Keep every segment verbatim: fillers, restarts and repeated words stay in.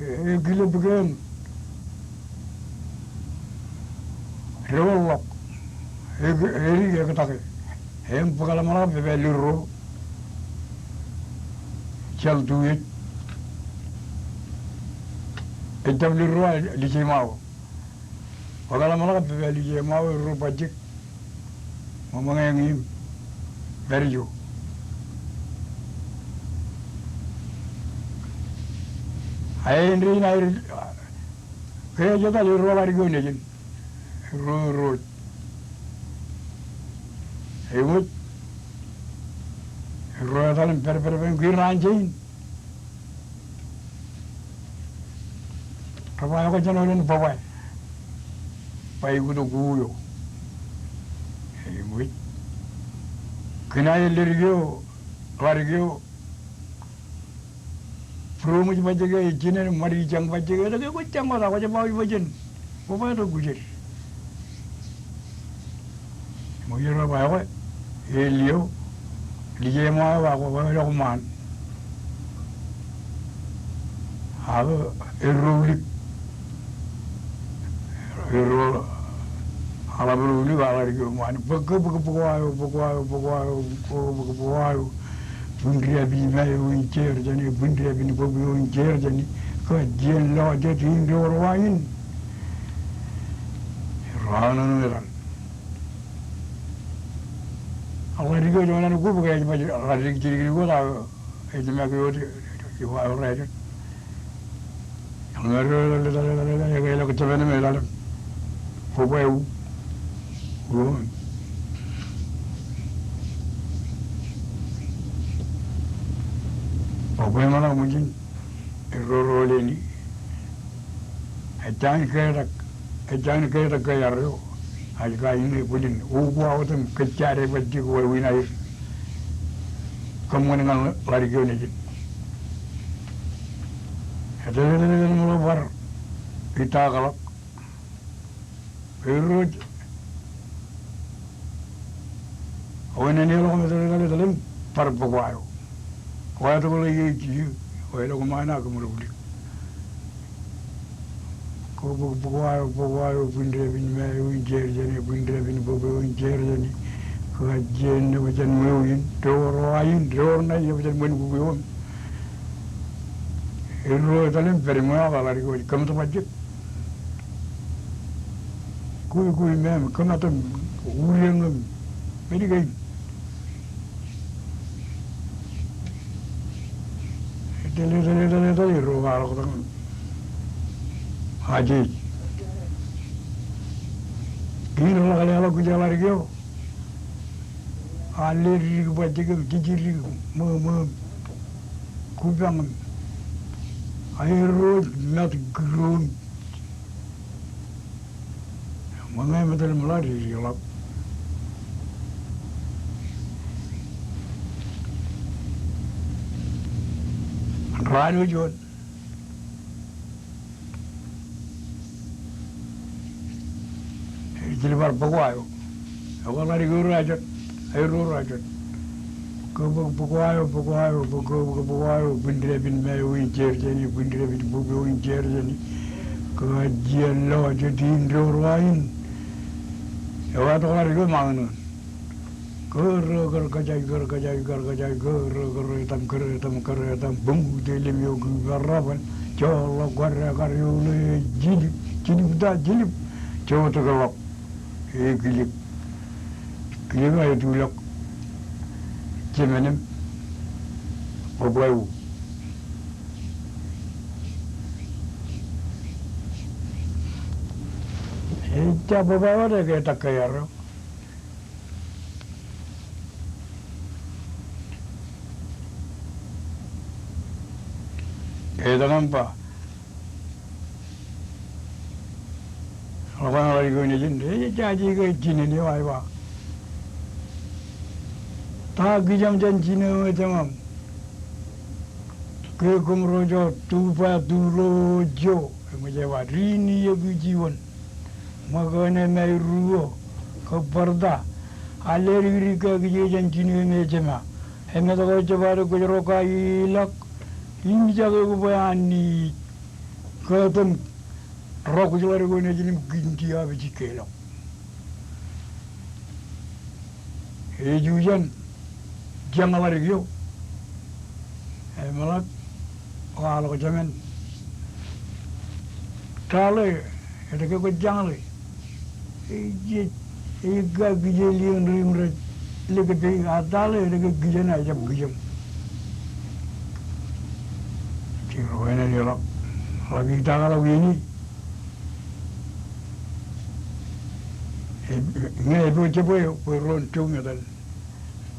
e, ekilep kein. Doorḷọk. E, e, ektake. Im bōk ḷōmṇak im pād lirro. Ejjab lirro, ejjab lirro, a, lije ṃaō. Bōk ḷōmṇak im pād lije ṃaō, erro bajjek. Ṃōṃōñā im pād ijo. Aer āindein aer, ke ej etal erro ḷadik eo nejin. Erro, erro. Eṃōj. Erro etal im pād, pād, pād, kiin raan jein. Rej ba ekwe jān alen bwebwe. Ba ikuto kuwio. Eṃōj. Kōn aer leddik eo, ḷadik eo. Būroṃōj bajjek eo, ejjinen ṃadikjañ bajjek eo, etke kwōj jañ wōt, ak kwōj ba wōj bajjek. Bwebwe tok kujed. Ṃōj, rej ba ekwe, e lio, lije ṃaō, ak kwō, kwō, kwō ḷọk ṃaan. Ak erro ulik. Erro, aḷap ro ulik, aḷap ro ulik ṃaan. Bōk, bōk, bōk wa eo, bōk wa eo, bōk wa eo, bōk, bōk, bōk wa eo. Bwin diabin ṃae eo in jeor jāne, bwin diabin bōb eo in jeor jāne. Kajjien lọjet in door wa in. Erro ṇōṇō etal. Ak ḷadik eo juon an kub ke ej ba ḷadik jidikdik wōt ak ej make wōt iwa eo rājet. Eḷap, eḷap, eḷap, eḷap, eḷap, eḷap, eḷap, eḷap, eḷap, eḷap, bwebwe eo. Uroon. Bwebwe ṃōṇōṇō ṃōjin. Erro ro leni. Ejjañin ketak, ejjañin ketak ke arro. Ej kain ṇe bwilin. Ukwa otem kōjjāde bajjek wāween aer. Kōṃṃan ñan ḷadik eo nejin. Etal, etal, etal, etal, ṃōḷo bar. Itaakḷọk. Erro. Ewi naan eḷọk im etal, etal, etal im bar bōk wa eo. Kwōj tok ḷọk ie, ie, kwōj ḷọk ṃaan ak kōmro ulik. Kwō bōk, bōk wa eo, bōk wa eo, bwin diabin ṃae eo in jeor jāne, bwin diabin bōb eo in jeor jāne. Kajjien ṇe bwe jen ṃweo in, door wa in, door ṇe bwe jen ṃwen bōb eo in. Erro etal im pād ṃweo ak ḷadik eo ej kōmtōpajjek. Kui, kui, meam, kōmatem, ureñ im, men kein. Etal, etal, etal, etal, erro kwaḷọk tok. Ajej. Kiin ḷak leḷọk kōj ḷadik eo. Al leddik bajjek im jidikdik im ṃōṃōṃ. Kupañ im. Aerro ej mat kiroon. Ṃōñā im etal im ḷak dikdik ḷọk. Raan eo juon. Ej jilbar bōk wa eo. Ekwe ḷadik eo rej jet. Aerro rej jet. Kōbōk bōk wa eo, bōk wa eo, bōk, kōbōk bōk wa eo, bwin diabin ṃae eo in jeor jāne, bwin diabin bōb eo in jeor jāne. Kajjien lọjet in door wa in. Ekwe tok ḷadik eo ṃaanōn. Kōrō, kōrō, kōjaj, kōrō, kōjaj, kōrō, kōjaj, kōrō, kōrō, etam, kōrō, etam, kōrō, etam, bōṃ, utiej lem eo kiiō bar bar ban, joorḷọk, kar, kar eo ilo, jilip, jilip ta, jilip, jootōkḷọk, ekilep, kilep, ekilep, ekilep, Jemān im bwebweū. Ejja bwebweū wōt, ke etak ke iar eo. Ke etak im ba, ḷọk eo an ḷadik eo nejin, ej jaje ke jinen eo, ak ej ba, ta kijeṃ jān jine eo me jemām? Ke kōmro jọọr tu ba tu lo jo, eṃōj ej ba, ri ni e ki jiwōn, ṃōk eo ne ṃae ru eo, kōb bar ta? Al ledikdik ke kijeṃ jān jine eo me jema? Emet ko jebadek kwōj ro kailọk, im ijjake eok bwe an iij. Kōtōn ro kwōj ḷadik eo nejin im kinti apij keilọk. Ej jujen jeñ ḷadik eo. Emeḷap, kwaḷọk jemān. Ta ḷe, etke kwōj jañḷe? Ej, ej, ej kar kijeḷ iien ri im rej likūt e, a ta ḷe, etke kijeṇ aō jab kijeṃ? Ej ro eṇ eḷap, ḷak itaakḷọk iien in. Ñe epojjab eo, bwe ro en tok metal.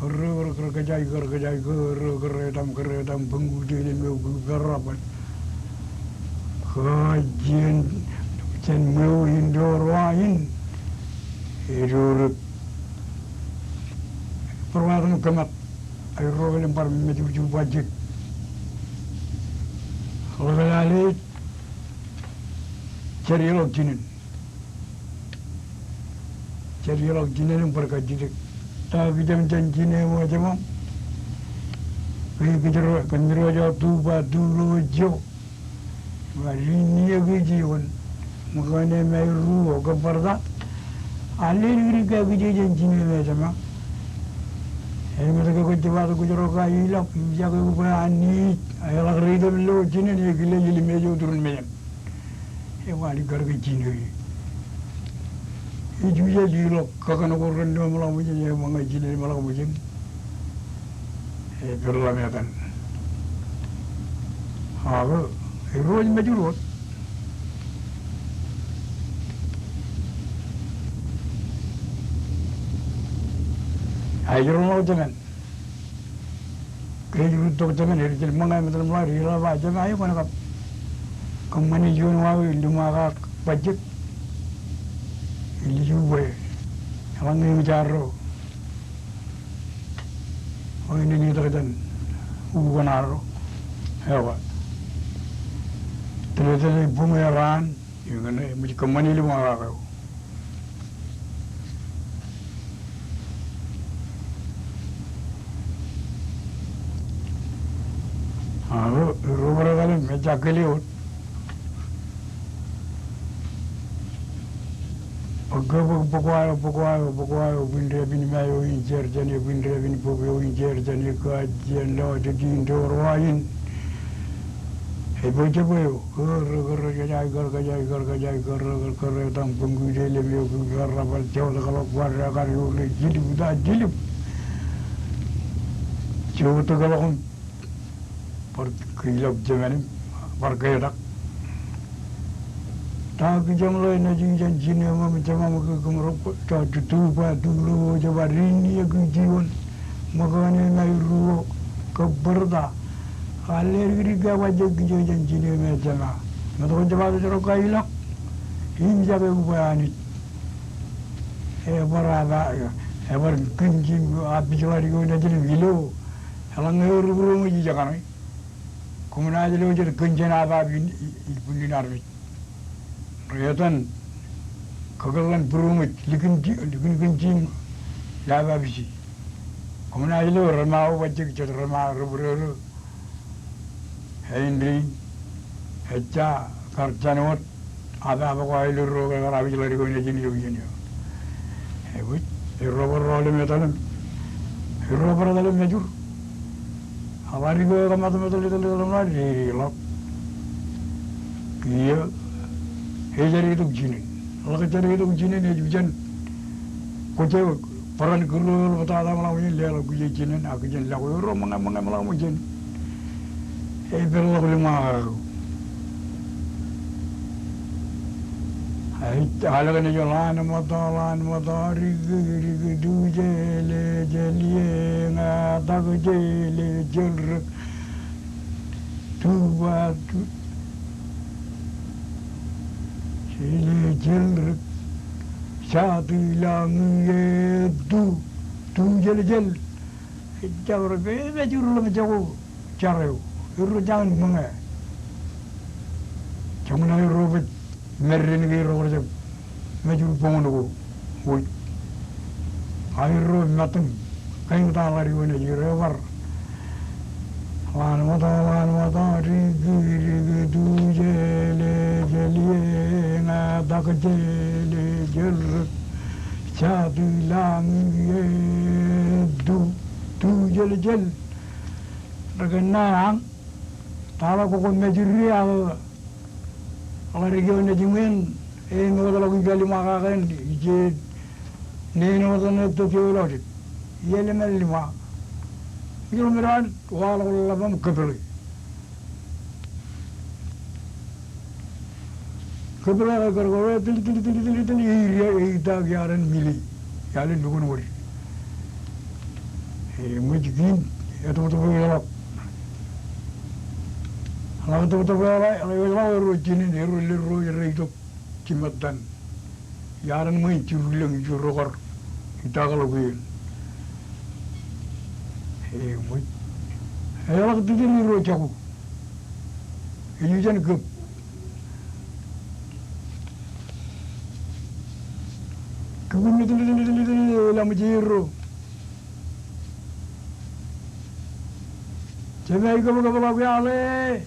Kōrā kōrā kōrā kōjaj kōrā kōjaj kōrā kōrā etam kōrā etam bōñūtele ṃweo kūpera bōl. Kōjjien jān ṃweo in door eo in. Edorōk. Bar wātok kōmat. Aerro ḷe im bar mejurjur bajjek. Ḷọk lale. Jar ḷọk jinen. Jar ḷọk jinen im bar kajjitōk. Ta kijeṃ jān jine eo me jemām? Ke kōjro, kōjro jọọr tu ba tu lo jo, ba ri ni e ki jiwōn, ṃōk eo ne ṃae ru eo, kōb bar ta? Al ledikdik ke kijeṃ jān jine eo me jema? Emet ke kwōj jebadek kwōj ro kailọk, im ijjake eok bwe an iij. Eḷak ri item lo jinen, ekile ilimeej eo turin mejen. Ewaḷọk kar ke jine eo. Ej juje liḷọk kakōn ko ren eo eṃōḷọk ṃōjin, eṃōñā jinen eṃōḷọk ṃōjin. Ej pād ḷọk metan. Ak ej ro ej mejur wōt. Ej ro ḷọk jemān. Ke ej rūttok jemān, ej jen ṃōñā im etal im ḷak, ej ḷap ba, jema, eo kwōn kab kōṃṃane juon wāween, liṃakak bajjek. Ilju bwe eḷaññe eṃōj arro, eo en etal jān ukōn arro, eo ba, tōl tōl e buñ e raan. Eñin eṃōj kōṃṃane liṃakak eo. Ak ro bar etal im ejjakkele wōt. Bōk, bōk, bōk wa eo, bōk wa eo, bōk wa eo, bwin dāpin ṃae eo in, jeer jān e, bwin dāpin bōb eo in, jeer jān e, kajjien lọjet in door eo in. Epojjab eo, kōrā, kōrā, kōjaj kar, kōjaj kar, kōjaj kar, kōrā, kōrā, etam bōñūtele ṃweo kūpera bōl, jotōkḷọk, bar ekar ewōr, jilip ta jilip. Jotōkḷọk im bar keilọk jemān im bar ketak. Ta kijeṃ ḷe nejin jān jine eo me jemām ke kōmro jọọr tu ba tu lo jo, ba ri ni e ki jiwōn, ṃōk eo ne ṃae ru eo, kōb bar ta? Al ledikdik ke bajjek kijeṃ jān jine eo me jema? Emet ko jebadek kwōj ro kailọk, im ijjake eok bwe an iij. Ebar aba, ebar kōn jin apij ḷadik eo nejin im ilo. Eḷaññe eo rūbūruōṃōj ijekaṇe, koṃ naaj lo jet kōn jān apapij in, i, i, bwilin armej. Rej etan kakōḷḷan būruōṃōj, likin ji, likin kōn jin apapij. Koṃ naaj lo rema eo bajjek jet rema eo rebōrōrō. Ein ri, ejja kar jān wōt, apapa ko aelōd ro ke kar apij ḷadik eo nejin ilo iien eo. Ewi, erro bar ro ḷe im etal im, erro bar etal im ejur. Ak ḷadik eo ekōṃṃan etal, etal, etal im ḷak, dedeḷọk. Kiiō, ejjab itok jinen. Ḷak ejjab itok jinen, ej jujen. Kwōj Bōran kūr eo eḷap tata im ḷak ṃōj in, leḷọk kōj jinen, ak kōj jen lọk. Erro ṃōñā, ṃōñā im ḷak ṃōj in. Ej pād ḷọk liṃa kake. Ej alōk ṇe eo, ḷaan ṃōtto, ḷaan ṃōtto, dik, dik, tu, jele, jel, ie, ña, tak, jele, jel, dik, tu, ba, tu, jele, jel, dik, ja, ti, la, ñi, e, tu, tu, jel, jel. Ejja ro, ej, ej, ej, ro, ḷōmṇak jako jar eo. Erro jañin ṃōñā. Jeṃḷọk erro baj mad dān ke erro kar jab mejūr boñōn ko wōj. A erro ṃōttan kain ta ḷadik eo naaj erro bar. Ḷaan ṃōtto, ḷaan ṃōtto, dik, dik, tu, jele, jel, ie, ña, tak, jele, jel, dik, ja, ti, la, ñi, e, tu, tu, jel, jel. Dik, ña, ña. Taḷa ko kwō mejūri ak ḷadik eo naaj iṃwin, e, ṃōkaj ḷọk ippa liṃa kake in, ije neen eo etan ettōt eo ḷọk jet. Ielem eo liṃa. Ilo mejān, waḷọk ḷap im kōpeḷe. Kōpeḷe ke kar ko, e, tōl, tōl, tōl, tōl, tōl, e, ri, e, itaak iar en mile. Iar en lukkuun wōt. Eṃōj kein, etōptōp eo ḷọk. Ḷak tōptōp eo ḷọk, ḷak eo ḷọk erro jinen, erro lelro, erro itok jiṃṃan. Iar en ṃōj in jiru lōñ, ijurro kar itaak ḷọk iien. Eṃōj. Eḷak tōtōl erro jako. Ej ijin kōb. Kōb in me tōl, tōl, tōl, tōl, elaṃōj erro. Jema ej kōb, kōb ḷọk iaḷ e.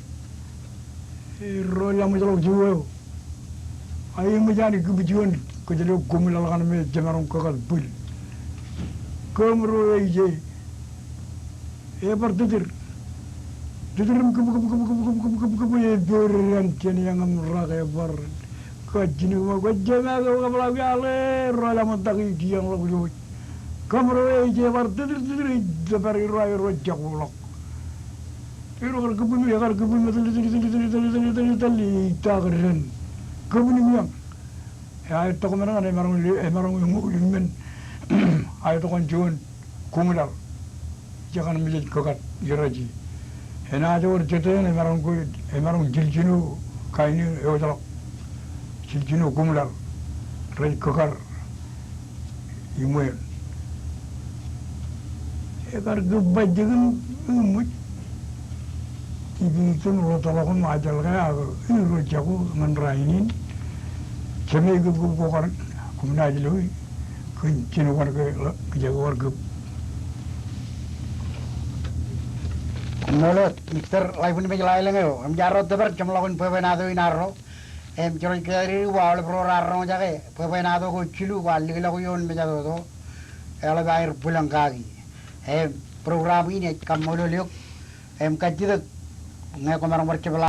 Erro elaṃōj ḷọk jiwe eo. A eṃōj an kōb juon kōjro koṃ laḷ kaṇ me jemaroñ kōkat bwil. Kōm ro eo ije. Ebar tōtōr. Tōtōr im kōb, kōb, kōb, ebar ren jān eañ im rak ebar. Kajjin kōm, kajjin kōm, kōb ḷọk iaḷ e, erro elaṃōjtak ijeḷọk ijo. Kōm ro eo ije ebar tōtōr, tōtōr, ej tōpar erro, erro jako ḷọk. Erro kar kōb im, kar kōb im, tōl, tōl, itaak ren. Kōb in im iañ. Aetok men kaṇ emaroñ, emaroñ eṃool im men. Aetok an juon koṃ laḷ. Ije kaṇ mejej kōkat iraje. Enaaj wōr jete eṇ emaroñ ko, emaroñ jiljino kain eo ewōjḷọk. Jiljino koṃ laḷ. Rej kōkar iṃweo. Ekar kōb bajjek im eṃōj. Ipitem ḷottḷọk im ajjeḷọk ak erro jako ñan rainin. Jemān kōb kōb ko kaṇ, koṃ naaj lo kōn jino kaṇ ke, kōj ke bar kōb. Koṃṃool wōt, Mister Laibwinmej Laelōñ eo, im jaar ro tōpar jeṃḷọkin bwebwenato in arro. Im jeraaj kōjatdikdik bwe aolep ro raar roñjake bwebwenato ko jilu kwaar likḷọk ioon mejatoto. Eḷap aer bwilōñ kaki. Im program in ej kaṃṃoolol eok. Im kajjitōk ñe kwōmaroñ bar jepḷaak.